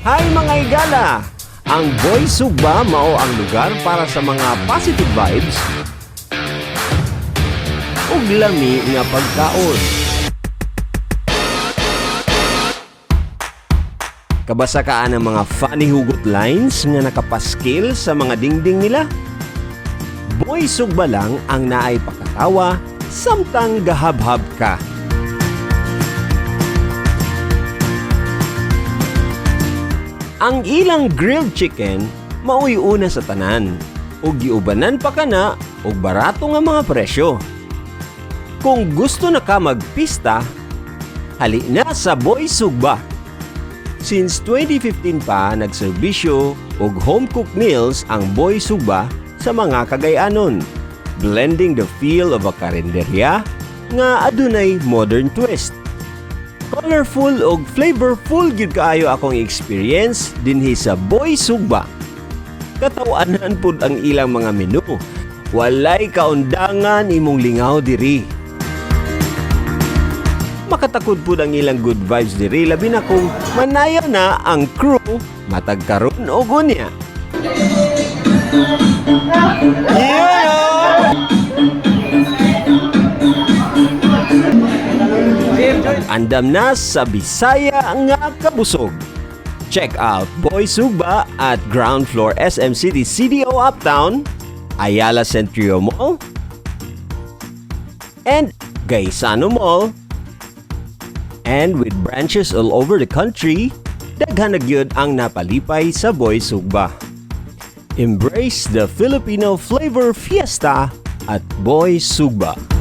Hi, mga higala! Ang Boy Sugba mao ang lugar para sa mga positive vibes ug lami nga pagkaon. Kabasa ka ang mga funny hugot lines nga nakapaskil sa mga dingding nila? Boy Sugba lang ang naay pakatawa samtang gahabhab ka. Ang ilang grilled chicken maoy una sa tanan ug giubanan pa kana og barato nga mga presyo. Kung gusto na ka magpista, hali na sa Boy Sugba. Since 2015 pa nagserbisyo og home cooked meals ang Boy Sugba sa mga Cagayanon, blending the feel of a karinderya nga adunay modern twist. Colorful og flavorful gyud kaayo akong experience dinhi sa Boy Sugba. Katawanan pud ang ilang mga menu. Walay kaundangan imong lingaw diri. Makatakod pud ang ilang good vibes diri, labi na kung manayaw na ang crew matag karon og unya. Yeah! Andam na sa Bisaya nga kabusog. Check out Boy Sugba at ground floor SM City CDO Uptown, Ayala Centrio Mall, and Gaisano Mall. And with branches all over the country, daghan na gyud ang napalipay sa Boy Sugba. Embrace the Filipino flavor fiesta at Boy Sugba.